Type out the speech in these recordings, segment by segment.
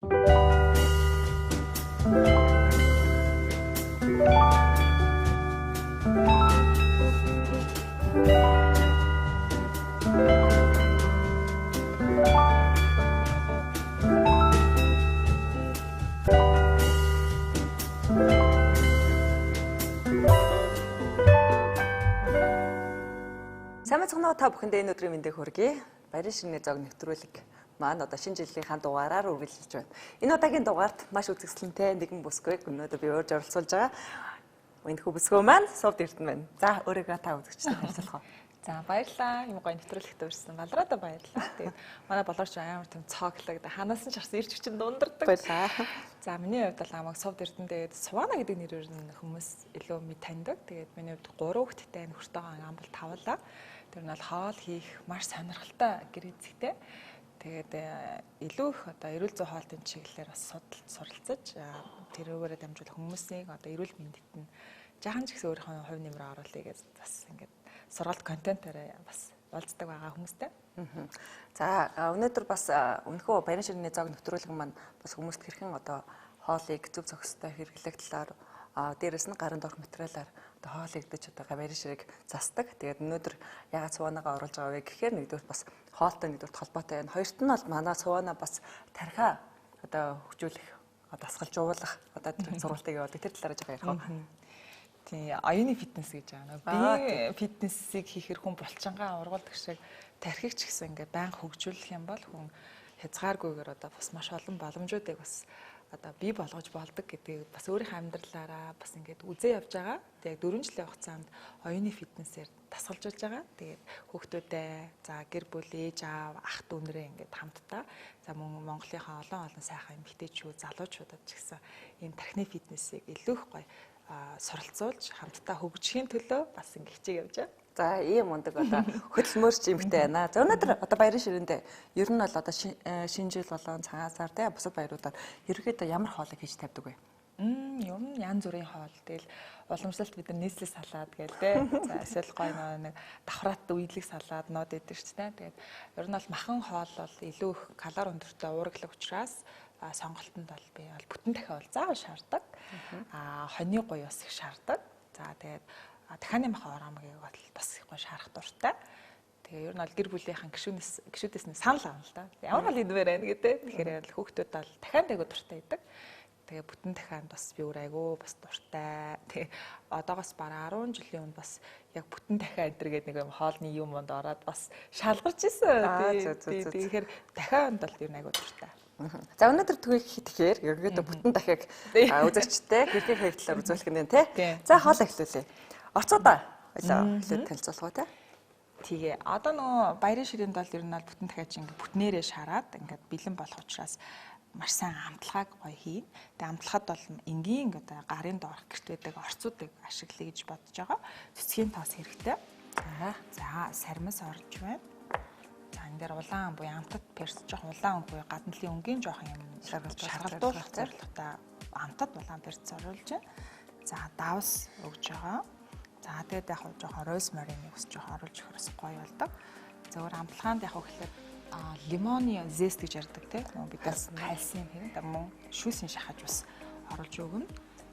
Сайн мэцгэнэ та бүхэндээ энэ өдрийн мэндийг хүргэе. Баярын шинэ зог нэвтрүүлэг маань одоо шинэ жилийнхаа дугаараар үргэлжилж байна. Энэ удаагийн дугаарт маш үзэсгэлэнтэй нэгэн бүсгүйг өнөөдөр би урьж оролцуулж байгаа. Энэхүү бүсгүй маань Сувд Эрдэнэ байна. За өөрийгөө та үзэгчдэд танилцуулах уу? За баярлалаа. Юм гоё нэвтрүүлэгт урьсан. Балраада баярлалаа. Тэгээд манай болоорч амар тийм цооглог. Ханаас нь чарсан ирч хүчин дундардаг. Баярлалаа. За миний хувьд бол намайг Сувд Эрдэнэ тэгээд Сувана гэдэг нэрээр нь хүмүүс илүү мэд таньдаг. Тэгээд миний хувьд 3 хүүхэдтэй нөхөртөөгөө амбал тавлаа. Тэр нь бол хоол хийх маш сонирхолтой гэр эзэгтэй. Тэгээд илүү их одоо эрүүл зүйн хоолтын чиглэлээр бас судалж суралцаж тэрүүгээрээ дамжуулах хүмүүсийг одоо эрүүл мэндэд нь жаахан ч гэсэн өөрийнхөө хувь нэмрээ оруулъя гэж бас ингээд сургалт контентаараа бас уулздаг байгаа хүмүүстэй. За өнөөдөр бас өнөхөө баярын ширээний зог нэвтрүүлэг маань бас хүмүүст хэрхэн одоо хоолыг зөв зохистой хэрэглэх талаар дээрэс нь гарын доорх материалаар одоо хоол идэж одоо баярын ширээг засдаг. Тэгээд өнөөдөр ягаад Суванагаа оруулж байгаа вэ гэхээр нэгдүгээр бас хоолтой нэгдүгээр холбоотой байна. Хоёрт нь бол манай Сувана бас тархиа одоо хөгжүүлэх, дасгалжуулах одоо тэр сургалтыг явуулдаг. Тэр талаараа жоохон ярих уу? Тийм, оюуны фитнес гэж байгаа. Би фитнесийг хийхэр хүн булчингаа ургуулдаг шиг тархийг ч гэсэн ингээд байнга хөгжүүлэх юм бол хүн хязгааргүйгээр одоо бас маш олон боломжуудыг бас одоо бий болгож болдог гэдгийг бас өөрийнхөө амьдралаараа бас ингээд үзээ явж байгаа. Тэгээд 4 жилийн хугацаанд оюуны фитнесээр дасгалжуулж байгаа. Тэгээд хүүхдүүдээ за гэр бүл, ээж аав, ах дүү нэрээ ингээд хамтдаа за мөн Монголынхаа олон олон сайхан эмэгтэйчүүд, залуучуудад ч гэсэн энэ тархины фитнесийг илүү их гоё суралцуулж хамтдаа хөгжихийн төлөө бас ингэ хичээг явж байгаа. За ийм мундаг одоо хөдөлмөрч эмэгтэй байна. За өнөөдөр одоо баярын ширээндээ ер нь бол одоо шинэ жил болон цагаан сар те бусад баяруудаар ерөнхийдөө ямар хоолыг хийж тавьдаг вэ? Ер нь янз бүрийн хоол. Тэгэл уламжлалт бид нар нийслэл салаад гээл те. За эсвэл гоё нэг давхраат үелэг салаад нод идэг ч те. Тэгээд ер нь бол махан хоол бол илүү их калори өндөртэй уурглаг учраас сонголтонд бол би бол бүтэн дахиа бол заавал шаарддаг. Хоны гуй бас их шаарддаг. За тэгээд дахианы махан оромгийг бол бас их гоё шаарах дуртай. Тэгээ ер нь бол гэр бүлийнхэн гишүүдээс нь санал авна л да. Ямар хол идмээр байна гэдэг. Тэгэхээр хүүхдүүд бол дахиан айгуу дуртай идэг. Тэгээ бүтэн дахианд бас би өөр айгуу бас дуртай. Тэгээ одоогоос бараг 10 жилийн өмнө бас яг бүтэн дахиа энэ гэдэг нэг юм хоолны юм онд ороод бас шалгарч исэн. Тэгэхээр дахианд бол ер нь айгуу дуртай. За өнөөдөр түгээх тэгэхээр ерөнхийдөө бүтэн дахиаг үзэгчтэй хэрхэн хийх талаар үзүүлэх нь тий. За хоол эхлүүлье. Орцоодаа ойлоо эхлээд танилцуулах уу те. Тэгээ одоо нөгөө баярын ширээнд бол ер нь бол бүтэн дахиач ингээ бүтнээрээ шараад ингээд бэлэн болох учраас маш сайн амталгааг гоё хийн. Тэгээ амтлахад бол энгийн одоо гарын доорх гэрт байдаг орцуудыг ашиглая гэж бодож байгаа. Цэцгийн тоос хэрэгтэй. За сармис орж байна. За энэ дээр улаан буюу амтат перс жоох улаан өнгө буюу гадна талын өнгийн жоох юм шаргалдуулах зорилготой амтат улаан перц оруулж байна. За давс өгж байгаа. За тэгээд яг жоохон розмариныг бас жоохон оруулж өгөх бас гоё болдог. Зөвхөн амталгаанд яг гэхэлэр лимоны зест гэж ярьдаг тийм нөгөө бид бас кальцийн хэрэг мөн шүүсийн шахаж бас оруулж өгнө.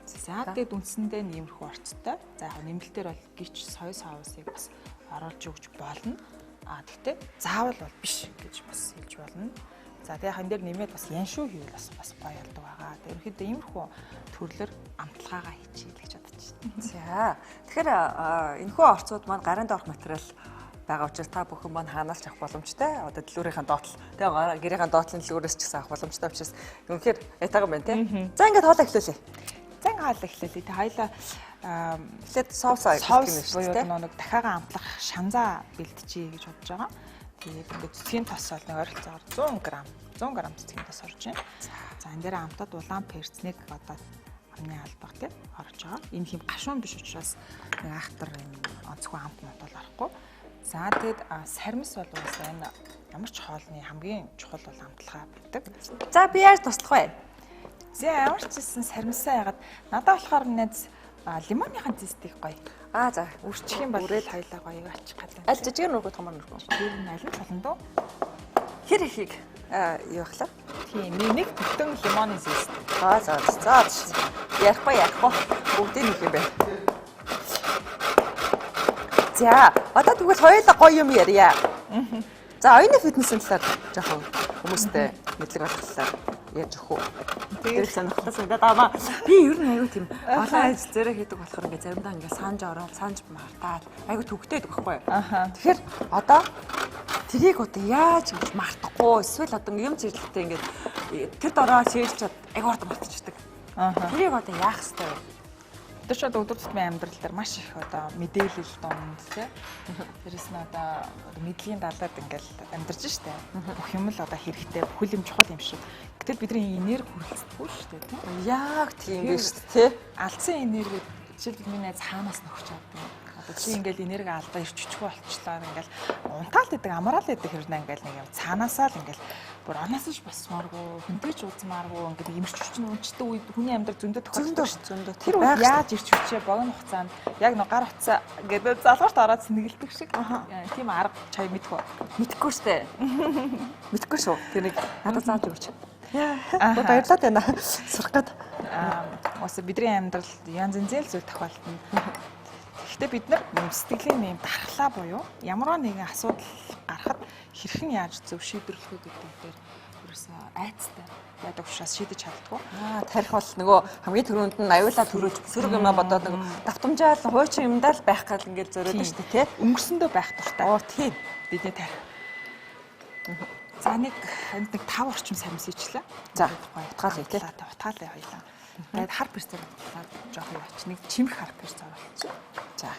За тэгээд үндсэндээ нэмэрхүү орцтой. За яг нэмэлтээр бол гिच соёо соусыг бас оруулж өгч болно. Гэхдээ заавал бол биш гэж бас хэлж болно. За тэгээ хан дээр нэмээд бас яншуу хийвэл бас бас гоё болдог байгаа. Тэгээ ерөнхийдөө иймэрхүү төрлөөр амталгаагаа хийчихье гэж бодож байна. За тэгэхээр энэхүү орцууд маань гарын доорх материал байгаа учраас та бүхэн маань хаанаас ч авах боломжтой. Одоо дэлгүүрийнхээ доотлол, тэгээ гэрийнхээ доотлын дэлгүүрээс ч гэсэн авах боломжтой учраас үнэхээр ятайхан байна тий. За ингээд хоол эхлүүлье. За ингээд хоол эхлүүлье. Тэг хоёлаа эхлээд соусаа бэлтгэх нь шүү дээ. Нэг дахиагаа амтлах шанзаа бэлтжие гэж бодож байгаа. Тэгээд ингээд цэцгийн тос бол нэг ойролцоогоор 100 г цэцгийн тос орж байна. За энэ дээр амтад улаан перцнийг одоо амны албага тий орж байгаа. Энэ хэм гашуун биш учраас нэг айхтар юм онцгой амт мат бол орохгүй. За тэгэд сармис бол уусаа энэ ямар ч хоолны хамгийн чухал бол амталгаа байдаг. За би яаж туслах вэ? За ямар ч гэсэн сармисаа ягаад надад болохоор найз лимоныхаа зестийг гоё. За үрчих юм бол хоёлаа гоё ачих гэдэг. Аль жижиг нүргүү томор нүргүү? Тэр нь аль нь чулан дөө? Хэр ихийг? Юу хлаа? Тийм, нэг бүтэн лимоны зест. Аа за за. Ярихгүй ярихгүй. Бүгдийг нэг юм байна. За, одоо тэгвэл хоёулаа гоё юм ярья. За, оюуны фитнесийн талаар жоохон хүмүүстэй мэдлэг олох талаар ярьж өгөх үү? Тэр сонирхолтой санагдаад байгаа. Би ер нь аюу тийм олон ажил зэрэг хийдэг болохоор ингээ заримдаа ингээ санаж ороод санаж мартаал аюу төвхтэй байдаг байхгүй юу? Тэгэхээр одоо тэрийг одоо яаж ингэж мартахгүй эсвэл одоо юм зэрлэгтэй ингээ тэр дороо шийдэлж чад аюу хурдан мартчихдаг. Тэрийг одоо яах ёстой вэ? Тэр ч одоо өдөр тутмын амьдрал дээр маш их одоо мэдээлэл дунд тий. Тэрээс нь одоо мэдлэгийн далаад ингээл амьдарч штэ. Бүх юм л одоо хэрэгтэй, бүхэл юм чухал юм шиг. Гэтэл бидний энерги хүрэлцдэггүй штэ тий. Яг тийм биш тий. Алдсан энерги жишээлбэл миний найз хаанаас нөхч авдаг. Одоо чи ингээл энерги алдаа ирч өчгөө болчлоо ингээл унтаал гэдэг амраал гэдэг хэрнээ ингээл нэг юм цаанаасаа л ингээл бүр оноос ч босмооргүй хүнтэй ч уулзмааргүй ингээд имэрч хүчин унчдаг үед хүний амьдрал зөндөө тохиолддог шүү зөндөө. Тэр үед яаж ирч хүчээ богино хугацаанд яг нэг гар утсаа ингээд залгуурт ороод сэнгэлдэг шиг тийм арга чай мэдэх үү? Мэдэхгүй штэ. Мэдэхгүй шүү. Тэр нэг надад зааж өгөөч. Баярлалаа байна. Сурах гээд. Уусаа бидний амьдрал янз янзын л зүйл тохиолдно. Гэхдээ бид нар сэтгэлийн нэм дархлаа буюу ямар нэгэн асуудал гарахад хэрхэн яаж зөв шийдвэрлэх вэ гэдэг дээр ерөөсөө айцтай байдаг учраас шийдэж чаддгүй. Тарих бол нөгөө хамгийн түрүүнд нь аюулаа төрүүлж сөрөг юмаа бодоод нөгөө давтамжаал хуучин юмдаа л байх гал ингээд зориод шүү дээ, тий? Өнгөрсөндөө байх дуртай. Оо тийм. Бидний тарих. За нэг энд нэг 5 орчим сармс ичлээ. За утгаалъя тий. Утгаалъя хоёлаа. Тэгээд хар перцээр утлаад жоох юу ач нэг чимх хар перц оруулчих. За.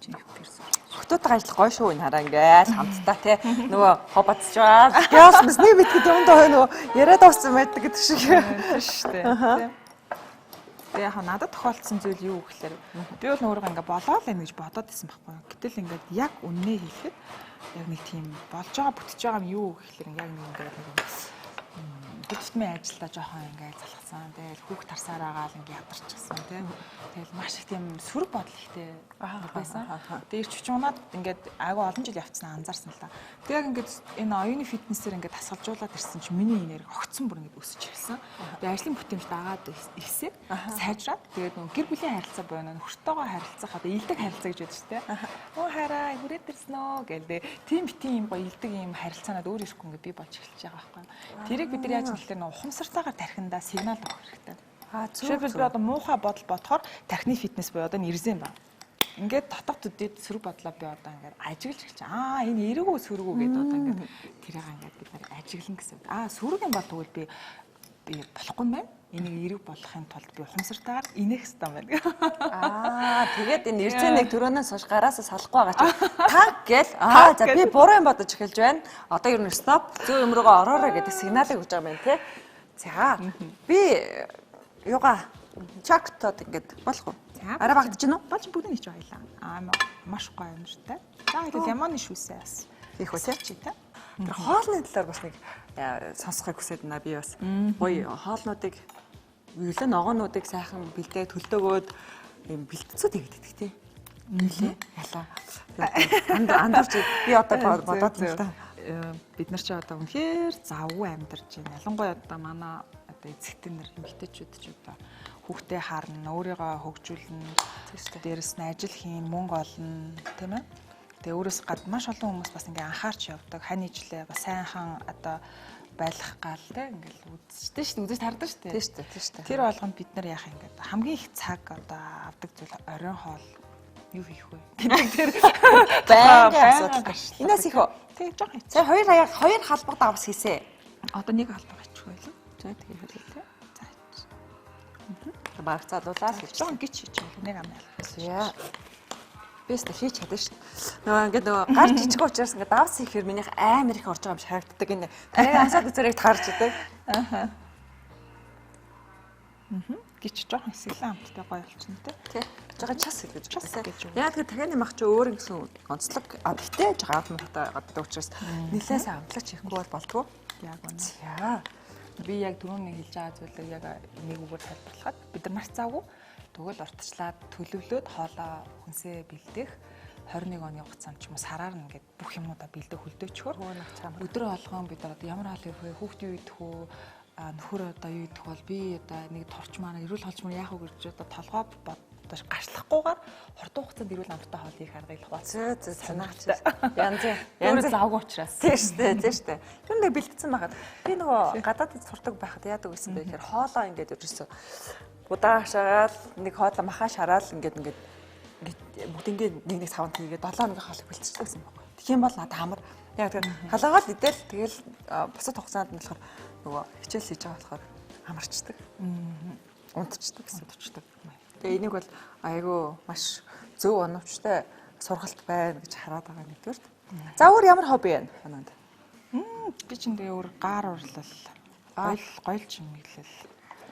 Чимх перц. Хотуудаа ажиллах гоё шүү энэ хараа ингээл хамтдаа тий. Нөгөө хобоцчваа. Гяс мэсний мэтгэд юмдаа хой нөгөө яриад авсан байдаг гэдэг шиг. Тийм шүү дээ. Тэгээ яг надад тохиолдсон зүйл юу гэхээр би бол өөрийгөө ингээ болоо л юм гэж бодоод исэн байхгүй. Гэтэл ингээд яг үннээ хэлэхэд яг нэг тийм болж байгаа бүтэж байгаа юм юу гэхээр яг нэг ингээд нэг тутмын ажилдаа жоохон ингээд залхсан. Тэгэл хүүхд тарсаар байгаа л ингээд ядарчихсан тийм. Тэгэл маш их тийм сөрөг бодол ихтэй байсан. Тэгээ ирч хүч унаад ингээд айгүй олон жил явцсан анзаарсан л та. Тэгээ яг ингээд энэ оюуны фитнесээр ингээд тасгалжуулаад ирсэн чинь миний энерги огцон бүр ингээд өсөж ирсэн. Тэгээ ажлын бүтээмж дагаад ирсээр сайжраад тэгээд нөгөө гэр бүлийн харилцаа буюу нөхөртөөгөө харилцах одоо илдэг харилцаа гэж байдаг шүү дээ. Өө хараа хүрээд ирсэн өө гэлээ. Тийм битэн юм гоё илдэг юм харилцаанаад өөр ирэхгүй ингээд би болж эхэлж байгаа байхгүй. Тэрийг бид нар яаж хэлэхээр нөө ухамсартайгаар тархиндаа сигнал өгөх хэрэгтэй. Жишээлбэл би одоо муухай бодол бодохоор тархины фитнес буюу одоо нэрзэн ба. Ингээд дотоод төдийд сөрөг бодлоо би одоо ингээд ажиглаж эхэлж аа энэ эрэг үү сөрөг үү гэдээ одоо ингээд тэрийг ингээд бид нар ажиглан гэсэн. Аа сөрөг юм бол тэгвэл би болохгүй юм байна. Энийг эрэг болгохын тулд би ухамсартайгаар инех ёстой юм байна. Аа тэгээд энэ эрзэнийг төрөөнөөс хойш гараасаа салахгүй байгаа чинь танк гээл аа за би буруу юм бодож эхэлж байна. Одоо ер нь стоп зөв юм руугаа ороорой гэдэг сигналыг өгж байгаа юм байна тий. За би юугаа чактод ингээд болох уу? Арай багтаж гинүү? Болж бүгд нэг ч байлаа. Аа маш гоё юм шүү дээ. За хэлээ лимоны шүүсээ бас хийх үү тий? Чи тий. Тэр хоолны талаар бас нэг сонсохыг хүсэж байна би бас. Гоё хоолнуудыг ерөө ногоонуудыг сайхан бэлдээ төлдөөгөөд юм бэлтцүүд хийгээд идэх тий. Нилээ. Ялаа. Андуурч би одоо бодоод байна л та. Бид нар чи одоо үнэхээр завгүй амьдарч байна. Ялангуяа одоо манай одоо эцэгтэй нар эмэгтэйчүүд ч одоо хүүхдээ харна, өөрийгөө хөгжүүлнэ, дээрэс нь ажил хийн, мөнгө олно, тийм ээ. Тэгээ өөрөөс гадна маш олон хүмүүс бас ингээ анхаарч явдаг. Хань ижлээ бас сайнхан одоо байлах гал те ингээл үзчихтэй шүү дээ. Үзэж таардаг шүү дээ. Тийм шүү дээ, тийм шүү дээ. Тэр болгонд бид нар яах ингээд хамгийн их цаг одоо авдаг зүйл оройн хоол юу хийх вэ гэдэг тэр байнгын асуудал. Энэс их үү? Тийм жоохон хэцүү. За хоёр хаяа хоёр халбаг давс хийсэ. Одоо нэг халбаг ачих байлаа. За тэгээ хэлээ. За. Бараг залуулаад гэж. Жоохон гिच хийж байгаа. Нэг ам ялах. За. Би өстө хийж чадна шүү. Нөгөө ингээд нөгөө гар жижиг учраас ингээд давс хийхээр минийх амар их орж байгаа юм шиг харагддаг энэ. Тэгээ ансаад зэрэг таарч идэг. Аа. Гिच жоохон хэсэглэн амттай гоё болчихно те. Тий. Жоохон час гэж час гэж. Яг тэр дахианы мах чи өөр ингэсэн онцлог. А тэгтээ жоохон амт махтай гаддаг учраас нэлээ сайн амтлаач хийхгүй бол болдгоо. Яг үнэ. За. Би яг түрүүний хэлж байгаа зүйлийг яг нэг үгээр тайлбарлахад бид нар маш завгүй. Тэгвэл уртчлаад төлөвлөөд хоолоо хүнсээ бэлдэх 21 оны хугацаанд ч юм уу сараар нь ингээд бүх юмнуудаа бэлдээ хөлдөөчхөр өдөр болгон бид нар одоо ямар хоол идэх вэ, хүүхд юу идэх үү, нөхөр одоо юу идэх бол би одоо нэг турчмаар эрүүл хоолчмаар яах вэ гэж одоо толгой одоо гарчлахгүйгээр хурдан хугацаанд эрүүл амттай хоол хийх аргыг хуваалцсан. Зөө зөө санаач. Янз янз завгүй учраас. Тийм шүү дээ, тийм шүү дээ. Тэр нэг бэлтгэсэн байхад би нөгөө гадаадд сурдаг байхад яадаг байсан бэ гэхээр хоолоо ингээд ерөөсөө будаа хашаагаал нэг хоолоо махаа шараал ингээд ингээд бүгд ингээд нэг нэг савнд хийгээд 7 хоногийн хоолыг бэлтчихдэг гэсэн байхгүй. Тэгэх юм бол надад амар яг тэр халаагаал идэл тэгэл бусад хугацаанд нь болохоор нөгөө хичээл хийж байгаа болохоор амарчдаг. Унтчдаг гэсэн. Унтчдаг. Тэгээ энийг бол айгүй маш зөв оновчтой сургалт байна гэж хараад байгаа нэгдүгээрт. За өөр ямар хобби байна танад? Би чинь тэгээ өөр гар урлал, гоёл чимэглэл.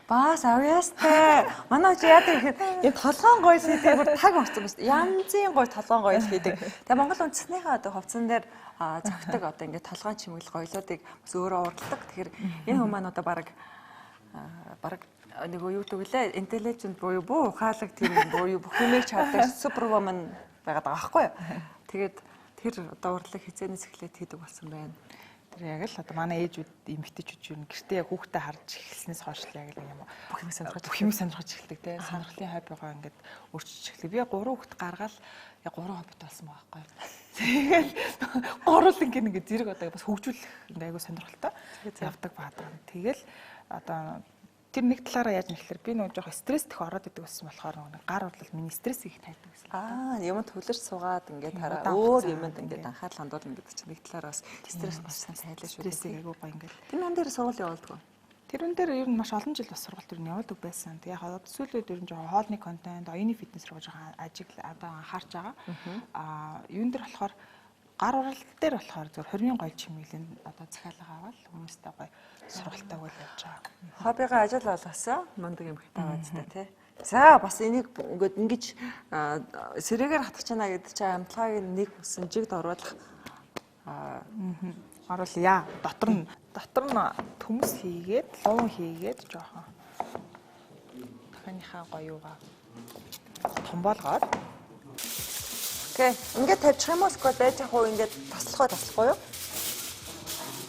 Бас авьяастай. Манай чи яадаг гэхээр энэ толгоон гоёл хийдэг бүр таг орсон байна. Янзын гоё толгоон гоёл хийдэг. Тэгээ Монгол үндэснийхээ одоо хувцсан дээр зөгтөг одоо ингээд толгоон чимэглэл гоёлоодыг бас өөрөө уралдаг. Тэгэхээр энэ хүмүүс маань одоо бараг нөгөө юу гэдэг вүлээ intelligent буюу бүү ухаалаг тийм буюу бүх юмыг чаддаг superwoman байгаад байгаа байхгүй юу. Тэгээд тэр одоо урлаг хизээнээс эхлээд хийдэг болсон байна. Тэр яг л одоо манай ээжүүд эмэгтэйчүүд юу гэртээ яг хүүхдээ харж эхэлснээс хойш л яг л юм бүх юм сонирхож бүх юм сонирхож эхэлдэг те. Сонирхлын хоббигоо ингээд өөрчилж эхлэв. Би 3 хүүхэд гаргаал яг 3 хоббит болсон байгаа байхгүй. Тэгэл гурвал ингээд ингээд зэрэг одоо бас хөгжүүлэх ингээд айгу сонирхолтой явдаг баадаг. Тэгэл одоо тэр нэг талаараа яаж нэхлэр би нөгөө жоох стресс тэх ороод идэг байсан болохоор нөгөө гар урлал миний стрессийг их тайлдаг гэсэн. Аа, юмд хөлөрч суугаад ингээд хараа өөр юмд ингээд анхаарал хандуулна гэдэг чинь нэг талаараа бас стресс маш сайн тайлаа шүү дээ. Стрессийг айгүй гоё ингээд. Тэр нан дээр сургууль явуулдаг. Тэрэн дээр ер нь маш олон жил бас сургалт ер нь явуулдаг байсан. Тэг яг одоо сүүлийн үед ер нь жоохон хоолны контент, оюуны фитнес руу жоохон ажиг одоо анхаарч байгаа. Аа, юун дээр болохоор гар уралд дээр болохоор зөв хормын гоёл чимэглэн одоо захиалга аваад хүмүүстэй гоё сургалтайг үл явж байгаа. Хоббигоо ажил болгосон мундаг юм хэрэгтэй байгаа зү тий. За бас энийг ингээд ингэж сэрээгээр хатгах чана гэдэг чинь амтлагыг нэг хүсэн жигд оруулах оруулъя. Дотор нь төмс хийгээд, луун хийгээд жоохон дахианыхаа гоё юугаа томбоолгоод. Окей. Ингээд тавьчих юм уу эсвэл байж ах уу ингээд таслах уу юу?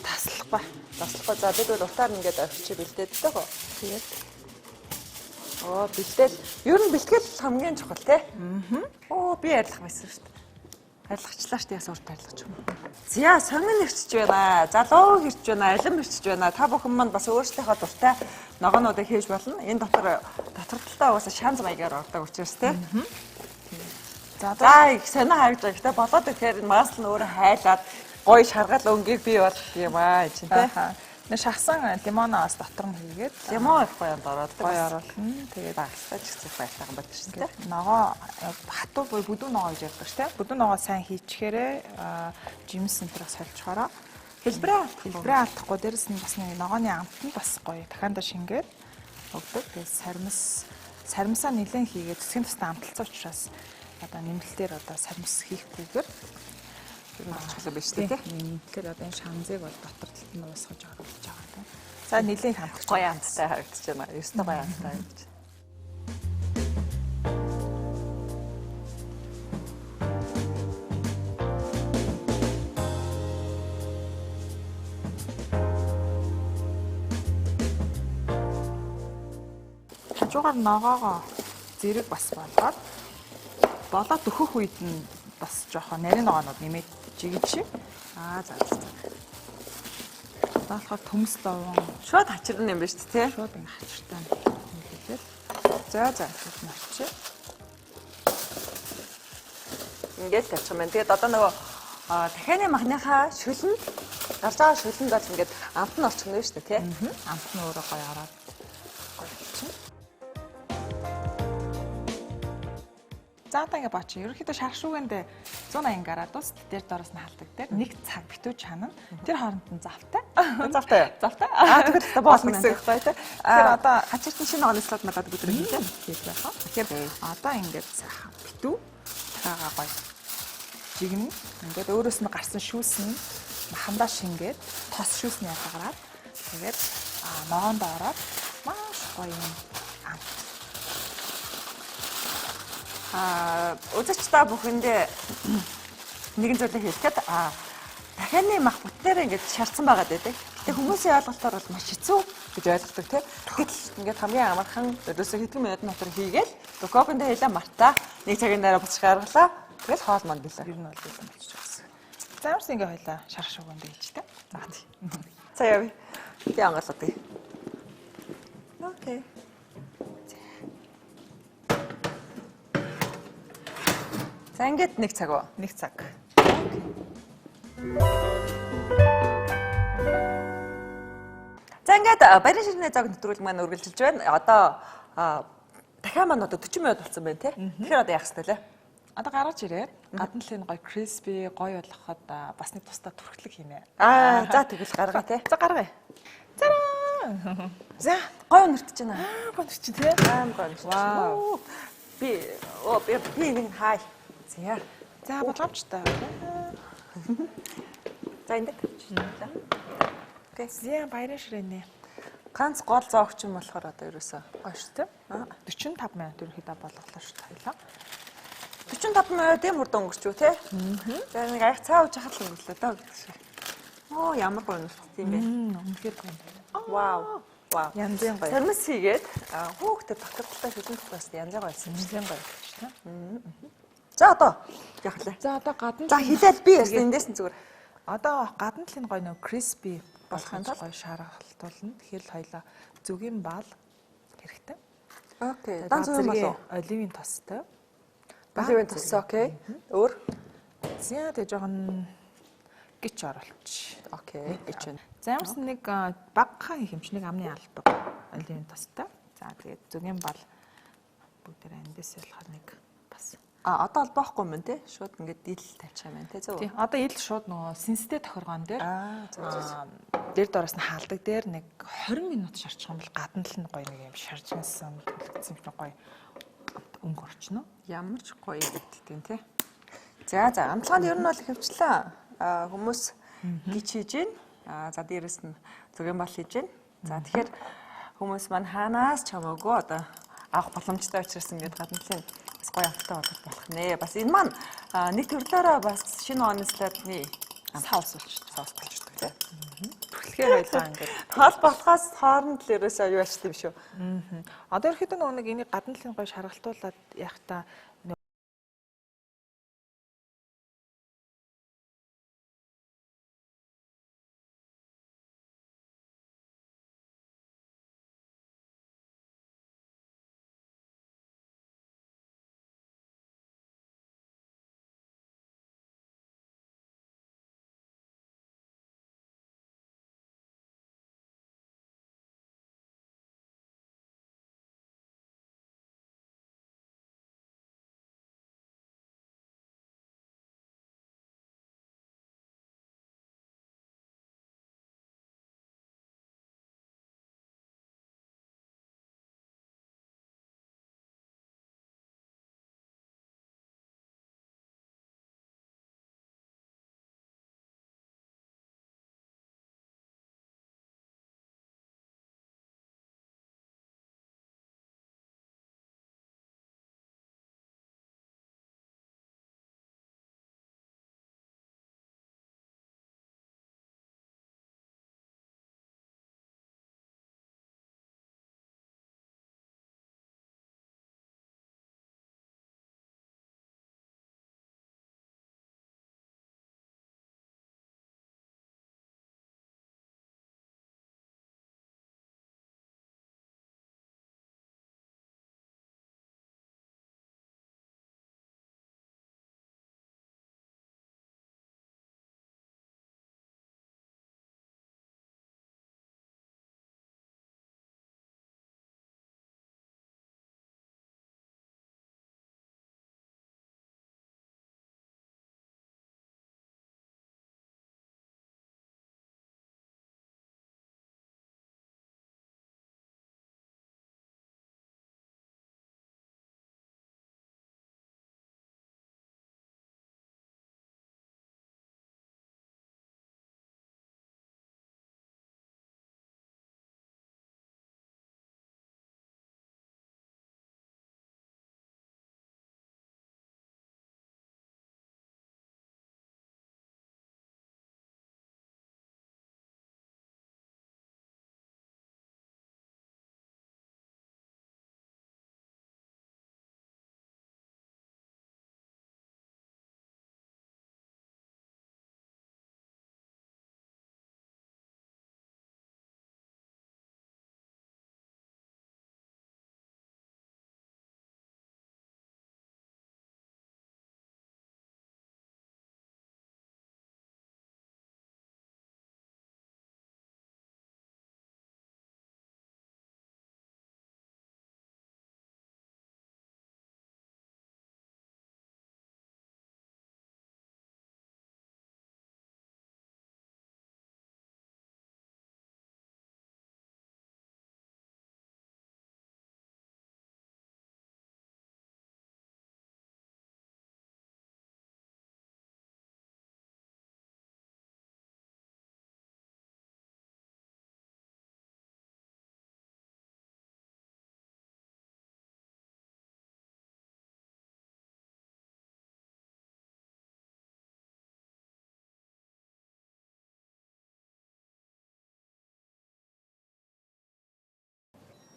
Таслахгүй. Таслахгүй. За бид бол уртаар ингээд орчиж бэлдээддэг хөө. Тэгээд оо бэлдээл. Ер нь бэлтгэл хамгийн чухал тий. Оо би арилгах байсан шүү дээ. Арилгачлаа шүү дээ. Яс урт арилгах юм. За сонгон ирчиж байна. За луу ирчиж байна. Алим ирчиж байна. Та бүхэн манд бас өөрсдийнхөө дуртай ногоонуудыг хийж болно. Энэ дотор талдаа угаасаа шанз маягаар ордог учраас тий. За их сонио харагдаж байгаа. Гэтэ болоод ирэхээр энэ масло нь өөрөө хайлаад гоё шаргал өнгийг бий болгох юм аа чинь тий. Нэ шахсан лимоноо бас дотор нь хийгээд лимон их гоё ороод гоё оруулна. Тэгээд багасгаж их байлтайхан байдаг шүү дээ. Ногоо хатуу буюу бүдүүн ногоо гэж ярьдаг шүү дээ. Бүдүүн ногоо сайн хийчихээрээ жимс энтерийг сольчхороо хэлбэрээ алдахгүй. Дээрэс нь бас нэг ногооны амт нь бас гоё дахиандаа шингээд өгдөг. Тэгээд сармисаа нэлээд хийгээд цэцгийн тустай амталцсан учраас одоо нэмэлтээр одоо сармис хийхгүйгээр очихлоо биш үү те. Тэгэхээр одоо энэ шамзыг бол дотор талд нь уусгаж оруулж байгаа тийм. За нэлээд хамтгч гоё амттай харагдаж байна. Ёстой гоё амттай харагдаж байна. Хажуугаар ногоогоо зэрэг бас болгоод болоод дөхөх үед нь бас жоохон нарийн ногоонууд нэмээд жигэж. Аа за за. Одоо болохоор төмс ловон шууд хачирна юм байна шүү дээ, тий? Шууд ингэ хачиртай нэлээд. За за марчи. Ингээд тавьчих юм байна. Тэгээд одоо нөгөө дахианы махныхаа шүлэнд гарч байгаа шүлэнд бол ингээд амт нь орчихно шүү дээ, тий? Амт нь өөрөө гоё ороод гоё болчихно. За одоо ингэ бач. Ерөнхийдөө шарх шүүгэндээ 180 градус дээр доороос нь халдаг дээр нэг цаг битүү чанана. Тэр хооронд нь завтай. Завтай юу? Завтай. Аа тэгвэл болно гэсэн үг байна тий. Тэгэхээр одоо хачиртан шинэ ногооны салат надад өдөр юм тий. Хийх байх. Тэгэхээр одоо ингээд сайхан битүү дахиагаа гоё жигнэ. Ингээд өөрөөс нь гарсан шүүс нь махандаа шингээд тос шүүс нь ядгараад тэгээд ногоонд ороод маш гоё юм амт. Үзэгч та бүхэндээ нэгэн зүйлийг хэлэхэд дахианы мах бүтнээрээ ингээд шарсан байгаад байдаг. Гэтэ хүмүүсийн ойлголтоор бол маш хэцүү гэж ойлгодог тийм. Гэтэл ингээд хамгийн амархан ерөөсөө хэдэн минутын дотор хийгээл духовканд хийлээ мартаа. Нэг цагийн дараа буцаж гаргалаа. Тэгэл хоол манд билээ. Ер нь бол бэлэн болчих гэсэн. За ямарс ингээ хоёлаа шарах шугам дээр хийчихтэй. За тий. За явъя. Би ангаалаа. Окей. За ингээд нэг цаг уу? Нэг цаг. За ингээд баярын ширээний зог нэвтрүүлэг маань үргэлжилж байна. Одоо дахиад маань одоо 40 минут болсон байна тий. Тэгэхээр одоо яах ёстой лээ? Одоо гаргаж ирээд гадна талын гоё crispy гоё болгоход бас нэг тусдаа түрхлэг хийнэ. Аа за тэгвэл гаргая тий. За гаргая. Зараа. За гоё өнөртөж байна. Гоё өнөрч тий. Аим гоё өнөртөж. Вау. Би оо би би нэг хай. За. За болгоомжтой. За энд тавьчих. Окей. За баярын ширээний. Ганц гол зоогч юм болохоор одоо ерөөсөө Гоё шүү дээ. 45 минут ерөнхийдөө болголоо шүү дээ. Хоёлаа. 45 минут ийм хурдан өнгөрч үү те? За нэг аяг цаа ууж хахад л өнгөрлөө доо гэдэг шиг. Оо ямар гоё өнөртсөн юм бэ? Үнэхээр гоё. Вау. Вау. Янзын гоё. Сормос хийгээд хүүхдэд бактериалтай шүлэн дотроос янзын гоё байсан. Янзын гоё гэж тийм. За одоо яах вэ? За одоо гадна За хилээд би яасан эндээс нь зүгээр. Одоо гадна талын гоё нөө crispy Болохын болохын тулд гоё шаргалтуулна. Тэгэхээр л хоёлаа зүгийн бал хэрэгтэй. Окей. Дан зүг юм болов уу? Оливын тостой. Оливын тос окей. Өөр? За тэгээ жоохон гिच оруулчих. Окей. Гэж байна. За ямарсан нэг багахан их юмч нэг амны алба оливын тостой. За тэгээд зүгийн бал бүгдээр эндээс болохоор нэг бас. А одоо албаахгүй юм те? Шууд ингээд ил тавьчих юм байна те зөв. Тий. Одоо ил шууд нөгөө сэнстэй тохиргоон дээр Аа зөв зөв. Дээр доороос нь хаалдаг дээр нэг 20 минут шарчих юм бол гадна тал нь гоё нэг юм шаржинсан төлөгдсөн юм шиг гоё өнгө орчно. Ямар ч гоё гэдэг те. За за амтлаганд ер нь бол хөвчлээ. А хүмүүс гिच хийж гин. А за дээрэс нь зүгийн бал хийж гин. За тэгэхээр хүмүүс маань хаанаас ч хамаагүй одоо авах боломжтой учраас ингээд гадна талын бас гоё амттай болгох болох нэ. Бас энэ маань нэг төрлөөрөө бас шинэ оны салатны Соус болчих. соус болчихдог те. Түлхээр байлаа ингээд. Хоол болохоос хооронд л ерөөсөө аюу ач тийм шүү. Одоо ерөөхдөө нөгөө нэг энийг гадна талын гоё шаргалтуулаад яхта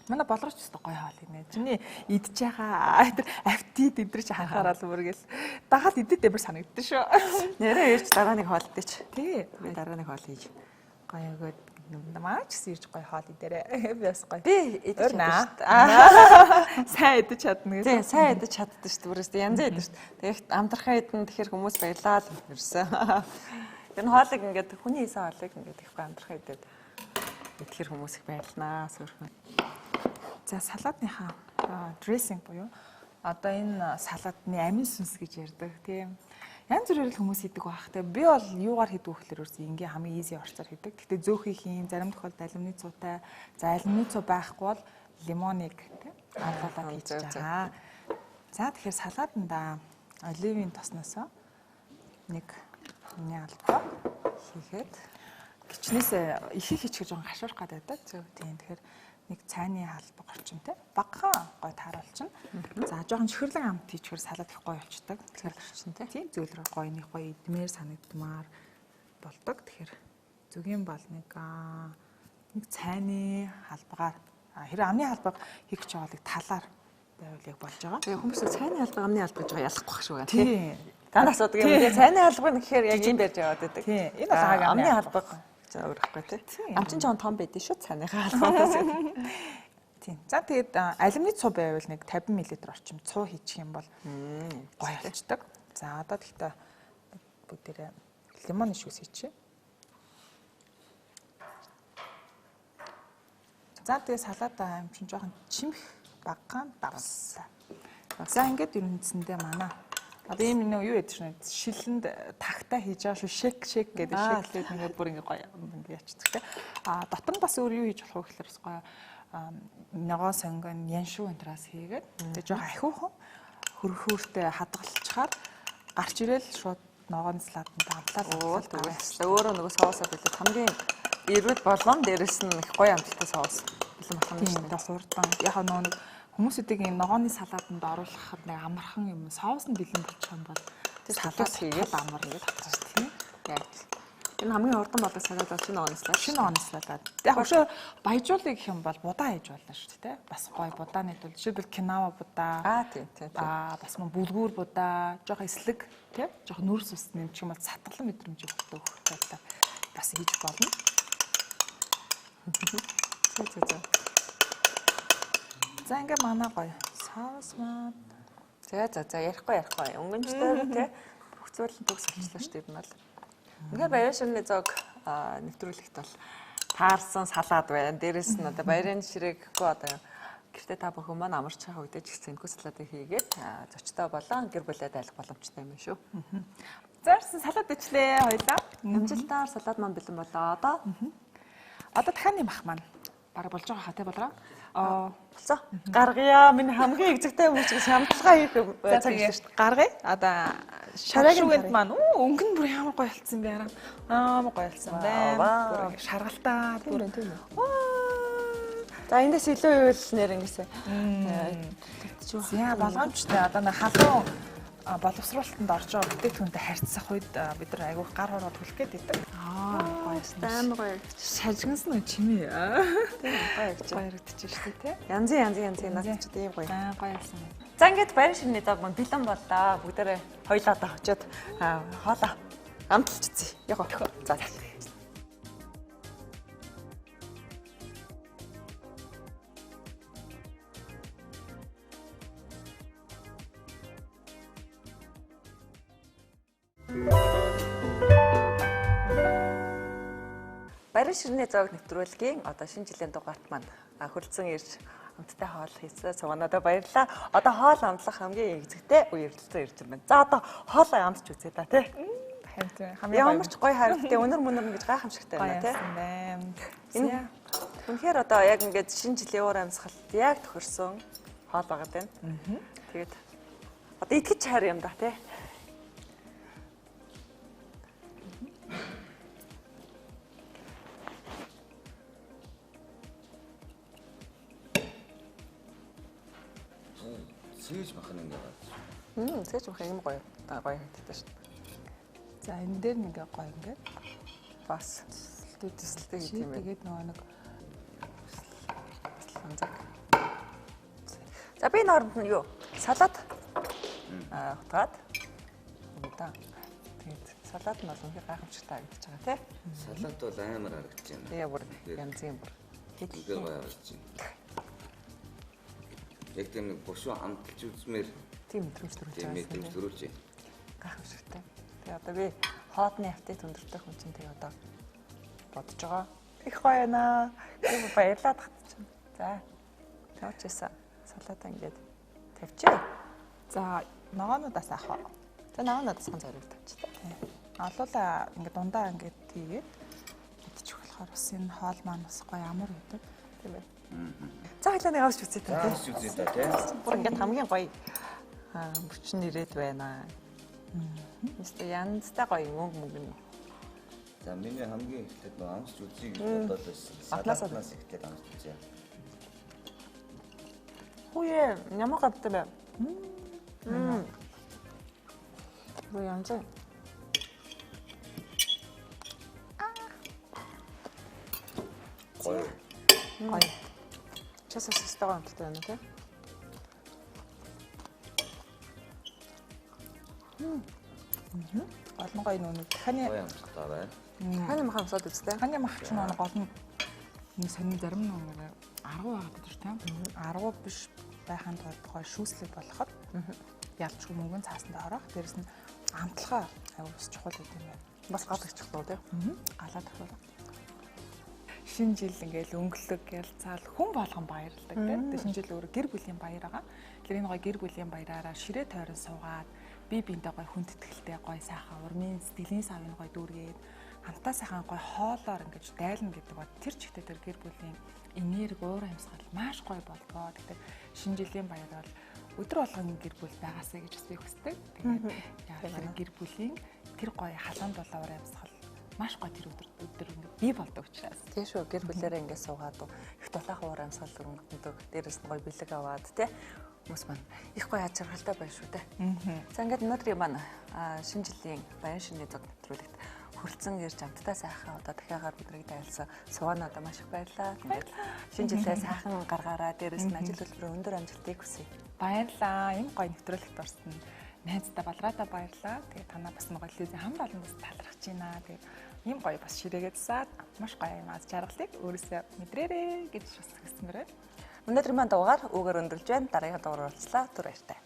Манай болгооч өстө гоё хоол инэ. Чиний идж байгаа тэр аппетит эдэр чи харахаараа л бүргээл дагаад идэд амар санагддаг шүү. Нэрээ ирж дараа нэг хоол идэж. Тий. Би дараа нэг хоол хийж. Гоё өгөөд намаа ч гэсэн ирж гоё хоол идээрэ. Би бас гоё. Би идэж чадна шүү дээ. Сайн идэж чадна гэсэн. Тий, сайн идэж чаддаг шүү дээ. Бүрээс янз идэж шүү дээ. Тэгээд амтрахаа идэн тэгэхээр хүмүүс баярлаа л ерөөсөө. Энэ хоолыг ингээд хүний хийсэн хоолыг ингээд их гоё амтрахаа идээд идэхэр хүмүүс их баярлнаа. Сөөрхөн. За салаадныхаа дрессинг буюу одоо энэ салаадны амин сүнс гэж ярьдаг тийм. Янз бүрээр л хүмүүс хийдэг байх. Тэгээ би бол юугаар хийдэг вэ гэхээр ерөөсөө ингийн хамгийн easy орцоор хийдэг. Гэхдээ зөөхий хийн, зарим тохиолдолд алюминий цуутай. За алюминий цуу байхгүй бол лимоныг тийм алуулаад хийж байгаа. За тэгэхээр салаадандаа оливын тосноосоо нэг миний албаа хийгээд гिचнээс их их хийчихэр жоохон хашуурах гэдэг байдаг. Зөв тийм. Тэгэхээр нэг цайны халба орчимтай багахан гой тааруулчихна. За жоохон чихэрлэг амт хийчихэр салаад их гоё болчдөг. Тэгэхээр орчин тий. Тийм зөөлрөө гоё нэг гоё идмээр санагдмаар болдог. Тэгэхээр зүгийн бал нэг цайны халбагаар хэрэг амны халбаг хийх гэж байгаа бол талаар байвал яг болж байгаа. Тэгээ хүмүүс цайны халбаг амны халбаг гэж байгаа ялахгүй шүү гэх тий. Танаас асуудаг юм. Тэгээ цайны халбаг нь гэхээр яг ийм барьж яваад байдаг. Тий. Энэ бол амны халбаг гэж өөр ихгүй тий. Амчин жоон том байдэн шүү цайныхаа халбагаас. Тийм. За тэгээд алюминий цуу байвал нэг 50 мл орчим цуу хийчих юм бол гоё болчдөг. За одоо тэгтээ бүгдээрээ лимоны шүүс хийчихье. За тэгээд салаатаа амчин жоохон чимх багахан давсаа. За ингээд ерөнхийдөө манай одоо ийм нэг юу яд шнэ шилэнд тагтаа хийж байгаа шүү шек шек гэдэг шеклээд ингээд бүр ингээд гоё ингээд ячдаг те. А дотор нь бас өөр юу хийж болох вэ гэхээр бас гоё ногоон сонгон яншуу энтраас хийгээд тэгээ жоохон ахиухан хөрхөөртэй хадгалчихаар гарч ирээл шууд ногоон салаатанд амтлаа. Тэгвэл өөрөө нөгөө соусаа бэлээд хамгийн эрүүл болон дээрэс нь их гоё амттай соус бэлэн болох юм шүү дээ. Хурдан яг нөгөө нэг хүмүүсүүдийг ийм ногооны салаатанд оруулахад нэг амархан юм соус нь бэлэн болчих юм бол салат хийгээд амар ингээд татчих тийм. Яг. Энэ хамгийн хурдан болдог салат бол шинэ ногооны салат. Шинэ ногооны салат. Яг өшөө баяжуулъя гэх юм бол будаа хийж болно шүү дээ. Бас гоё будааны тул жишээлбэл кинава будаа. Аа тийм тийм. Аа бас мөн бүлгүүр будаа, жоох эслэг тийм, жоох нүрс ус нэмчих юм бол сатглан мэдрэмж өгөх байдлаар бас хийж болно. Зөө зөө зөө. За ингээ манай гоё соус маань. За за за ярихгүй ярихгүй. Өнгөнчтэй тий. Бүх зүйл нь төгс болчихлоо шүү дээ ер нь бол. Үнэхээр баярын ширээний зоог нэвтрүүлэгт бол таарсан салаад байна. Дээрээс нь одоо баярын ширээггүй одоо гэртээ та бүхэн маань амарч байгаа үедээ ч гэсэн энэхүү салаадыг хийгээд зочтой болон гэр бүлээ дайлах боломжтой юм шүү. Зарсан салаад ичлээ хоёлаа. Амжилтаар салаад маань бэлэн болоо одоо. Одоо дахианы мах маань бараг болж байгаа хаа тий болроо. Болцоо. Гаргая. Миний хамгийн эзэгтэй хүмүүс гэж хамтлагаа хийх цаг ирсэн шүү дээ. Гаргая. Одоо шаргуунд маань өнгө нь бүр ямар гоё болцсон бэ хараа. Амар гоё болцсон байна. Бүр шаргалтаа бүр тийм үү. За эндээс илүү ивэл нэр ингэсэн. За болгоомжтой. Одоо нэг халуун боловсруулалтанд орж байгаа бүтээгдэхүүнтэй харьцах үед бид нар айгүйх гар хороод хүлэх гээд байдаг. Аа гоё. Амар гоё. Шажигнсан үү чимээ. Тийм гоё гэж. Гоё харагдчих шүү дээ, тий. Янзын надад ч тийм гоё. Аа гоё болсон байна. За ингээд баяр ширээний зоог маань бэлэн боллоо. Бүгдээрээ хоёлаа даа очиод хоолоо амталж үзье. Яг гоо. За. Баярын ширээний зоог нэвтрүүлгийн одоо шинэ жилийн дугаарт маань хүрэлцэн ирж амттай хоол хийсэн сууганадаа баярлалаа. Одоо хоол амтлах хамгийн эзэгтэй үе эргэлзээ ирж байна. За одоо хоолоо амтч үзье да тий. Харин хамгийн ямар ч гоё харагдтыг өнөр мөнөр ингэж гайхамшигтай байна тий. Энэ үнэхээр одоо яг ингэж шинэ жилийн уур амьсгалд яг тохирсон хоол байгаа даа. Тэгээд одоо итгэж хайр юм да тий. Сэж мах нь ингээ гарч. Сэж мах юм гоё. Гоё харагддаг шүү дээ. За энэ дээр нэг гоё ингээ бас төсөлтэй хийх юм байна. Тэгээд нөгөө нэг анзаг. За би энэ хооронд нь юу? Салат хутгаад. Да. Тэгээд салат нь бол үнэхээр гайхамшигтай харагдаж байгаа тий. Салат бол амар харагдаж байна. Тэгээ бүр янзын бүр. Үнэхээр гоё харагдаж байна. Яг тийм нэг бушуу амталж үзмээр Тийм мэдрэмж төрүүлж тийм байгаа. мэдрэмж төрүүлж байна. Гайхамшигтай. Тэгээ одоо би хоодны аппетит өндөртэй хүн чинь тэгээ одоо бодож байгаа. Их гоё байна. Би баярлаад татчихна. За. Тавчээсэ салатаа ингээд тавьчих. За ногоонуудаас авах уу? За ногоонуудаас ганц хоёрыг тавьчих та. Олуула ингээд дундаа ингээд тийгээд идчих болохоор бас энэ хоол маань бас гоё амар байдаг. Тийм ээ. За хоёлаа нэг авч үзье та. За авч үзье та тий. Бүр ингээд хамгийн гоё мөчн ирээд байна. Мэстэ янзтай гоё мөнгө мөнгө нь. За миний хамгийн эхлээд нөө амсч үзье гэж бодоод байсан. Салатнаас эхлээд амсч үзье. Хүүе ямар гадтай бэ? Бүр янз. Гоё. Гоё. Часаас өстэйгээ амттай байна тий. Гол нь гоё нүг. Ханы Гоё амттай байна. Ханы мах амсаад үзтээ. ханы мах ч нэг гол нь нэг сонин зарим нэг аргу байгаад байдаг тийм. Аргу биш байхын тулд гоё шүүслэг болоход ялчгүй мөнгөн цаасанд орох. Дээрэс нь амтлахаа аюу бас чухал гэдэг юм байна. Бас гал их чухал тий. Галаа тохиолоо. Шинэ жил ингээл өнгөлөг ялцаал хүн болгон баярладаг тийм. Тэгээ шинэ жил өөрөө гэр бүлийн баяр байгаа. Тэгэхээр энэ гоё гэр бүлийн баяраараа ширээ тойрон суугаад бие биендээ гоё хүндэтгэлтэй гоё сайхан урмын сэтгэлийн савыг гоё дүүргээд хамтаа сайхан гоё хоолоор ингэж дайлна гэдэг ба тэр чигтээ тэр гэр бүлийн энерги уур амьсгал маш гоё болдгоо. Тэгэхээр шинэ жилийн баяр бол өдөр болгон гэр бүл байгаасай гэж бас би хүсдэг. Тэгээд яг тэр гэр бүлийн тэр гоё халуун дулаар амьсгал маш гоё тэр өдөр ингэ бий болдог учраас. Тийм шүү. Гэр бүлээрээ ингээд суугаад их дулаахан уур амьсгал өргөндөг. Дээрээс нь гоё бэлэг аваад тий. Хүмүүс маань их гоё аз жаргалтай байна шүү дээ. За ингээд өнөөдрийн маань шинэ жилийн баян шинэ зог нэвтрүүлэгт хүрэлцэн ирж амттай сайхан одоо дахиагаар биднийг дайлсан суваанада маш их баярлалаа. Ингээд шинэ жилээ сайхан гаргаараа дээрээс нь ажил хөдөлмөрөөр өндөр амжилтыг хүсье. Баярлалаа. Ийм гоё нэвтрүүлэгт орсон. Найздаа балраадаа баярлалаа. Тэгээ танаа бас нэг гоё лизэн хамт олон бас талархаж байна. Тэгээ ийм гоё бас ширээгээ засаад маш гоё юм аз жаргалыг өөрөөсөө мэдрээрэй гэж бас хүсмээр байна. Өнөөдрийн маань дугаар үүгээр өндөрлж байна. Дараагийн дугаараар уулзлаа. Түр баяртай.